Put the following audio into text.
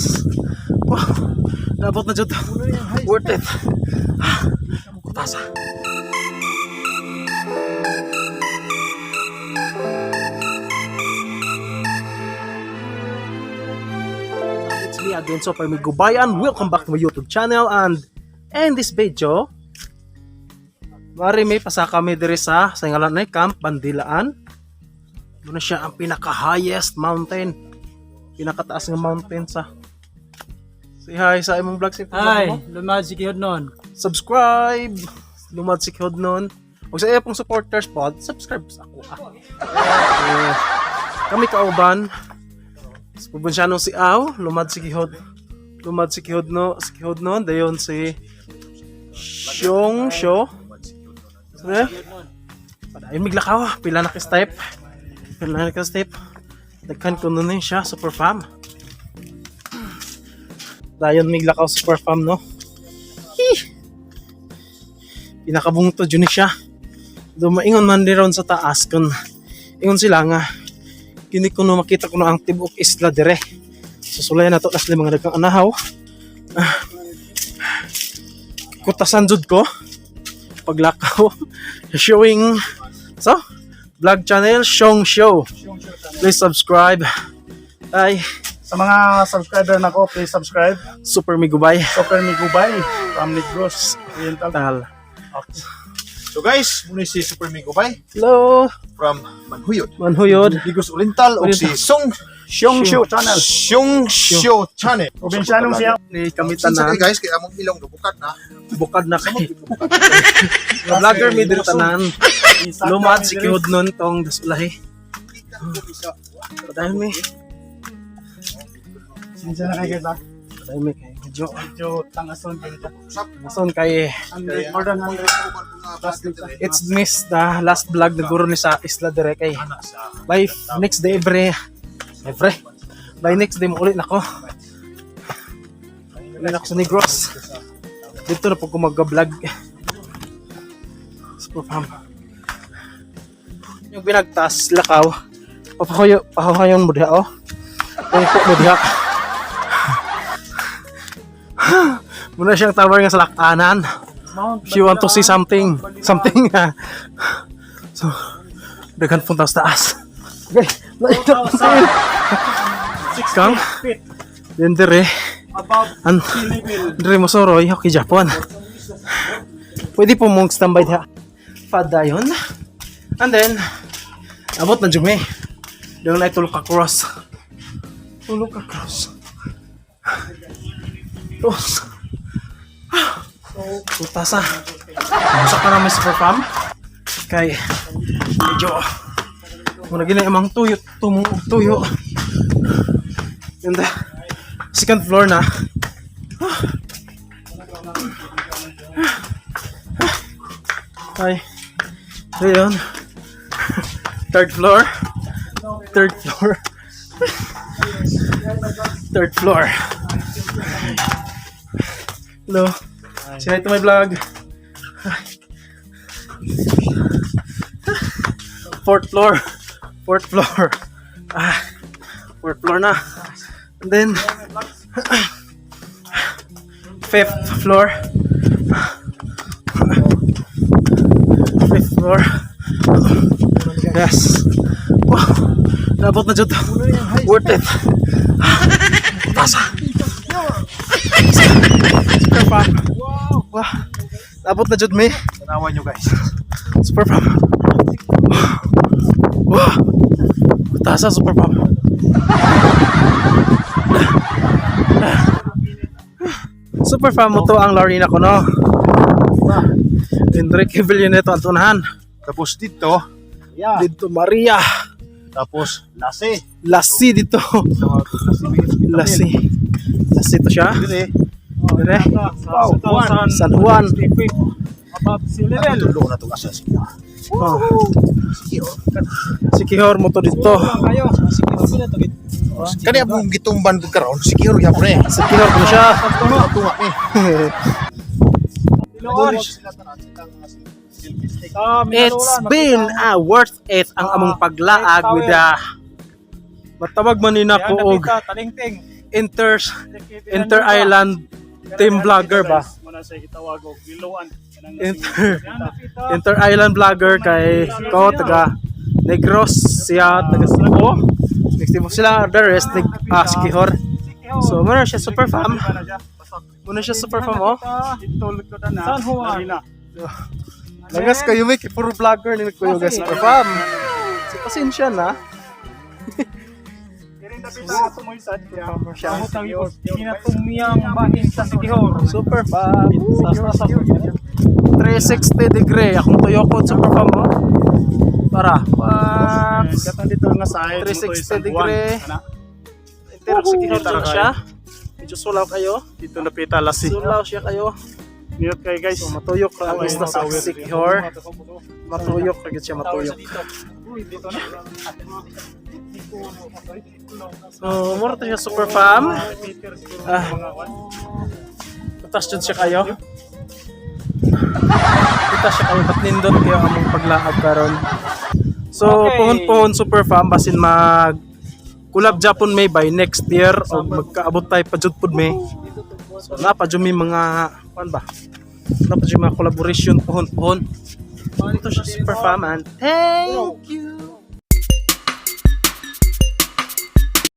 Yes. Wow. Naabot na jud. Worth it. Ah, kutasa. It's me again, Super Migubayan. Welcome back to my YouTube channel, and in this video, mari may pasa kami diri sa ngalan na Camp Bandilaan. Muna siya ang pinaka-highest mountain. Pinakataas nga mountain sa. Say hi sa imong vlog, si Hi, lumad si Kihod nun. Subscribe. Lumad si Kihod nun. O sa iya pong supporters pod, subscribe sa ako. Ah. Eh, kami kauban. Sa probinsyano si Aw, lumad si Kihod. Lumad si Kihod no, si Kihod nun, dayon si Syong Syo. Sige. Padayon miglakaw, ah. Pila na ka step. Pila na ka step. Daghan ko nun siya, super fam. Dayon miglakaw, super fam, no. Hih! Pinakabungtod yun ni siya. Dumaingon man ni ron sa taas kun ingon sila nga kini kuno makita kuno ang tibok isla dire. Susulayan nato nas mga daghang anahaw. Ah. Kutasan jud ko paglakaw showing so vlog channel Shong Show. Please subscribe. Ay, Sa mga subscriber nako, please subscribe. Super Migubay. Super Migubay from Negros Oriental. Tal. Okay. So guys, muna si Super Migubay Hello, from Manhuyod. Manhuyod. Negros Oriental o si Song Xiong Xiu Channel. Xiong Xiu Channel. Probinsyano siya. Ni kami Sinsa tanan. kay guys, kay among ilong nabukad na. Bukad na kay. Mga vlogger mi diri tanan. Lumad si Kihod nun tong dasulahi. Padayon mi. Sinsa na kayo guys ah. Padayon mi kay medyo Medyo tangason kayo dito. mason kay 100, more than 100 plus dito. it's miss the last vlog na guro ni sa isla dire kay by next day every every by next day mo ulit nako. Ulit ako sa Negros. Dito na po ko mag-vlog. Super fam. Yung binagtas, lakaw. Papahuyo, pahuhayon mo diha, oh. Pungko mo diha. Muna siyang tower nga sa laktanan. Mount She want to see something. Something. So, daghan punta sa taas. Okay, laito po tayo. Kang, feet then dire, above an, sea level. dire mo soroy, okay, Japan. Pwede po mong standby diha. Padayon. And then, abot na jud mi. Doon na tulok ka cross. Tulok ka cross. Cross. Tutasa. Usa ka namin super fam. Kay medyo muna gina imang tuyo, tumong og tuyo. Ganda. Second floor na. Ay. Ayun. Third floor. Third floor. Third floor. Hello. Say hi to my vlog. Fourth floor. Fourth floor. Ah, fourth floor na. And then, fifth floor. Fifth floor. Yes. Wow. Naabot na jud. Worth it. Tasa. Super fam. Wow. Naabot na jud mi. Tanawan nyo guys. Super fam. Wow. Tasa, super fam. Super fam mo to ang Lorena ko no. Enrique Villaneto Antonahan. Tapos dito, Yeah. Dito Maria. tapos Lase. Lassi dito. Lassi. Lassi to siya. Dire. Dire. Wow. San Juan. Feet above sea level. Tulo na itong asa sige. Oh. Sige oh. Si Kihor mo to dito. Kayo. Kani among gitumban ko karon, sige gyapon eh. Si Kihor mo siya. Tunga eh. Tiloon. Sa It's been a worth it ang among paglaag with the matawag man ni nako og Talingting. inter inter island team vlogger ba? Muna sa gitawag og Liloan. Kanang Inter island vlogger kay ko taga Negros, siya taga Cebu. Next mo sila the rest nag Sikihor. So muna siya, super fam. Muna siya, super fam, oh. Dito likodan na. San Juan. Marina. Langas kayo may puro vlogger ni Kuya guys, super fam. So pasensya na. Diri na pita ato mo isad. Siya. Amot ang ginatumiyang bahin sa Sikihor. Super fam. Sa 360 degree akong tuyokon, super fam, oh. Para. Wax. Katong dito nga side. 360 degree. Interact sa Sikihor Tara na siya. Medyo sulaw kayo. Dito na pita lasi. Sulaw siya kayo. Niyot kay guys. So matuyok ra ang isla sa Sikihor. Matuyok ra gyud siya, matuyok. Dito na. So mura to siya, super fam. Ah. Tatas jud siya kayo. Kita siya kayo, ba't nindot kayo among paglaab karon. So pohon-pohon, super fam, basin mag collab Japon may by next year o magkaabot tayo pa jud pud may. So napa jud may mga kuan ba? Napa jud mga collaboration pohon-pohon. Ito siya, super fam, and thank you.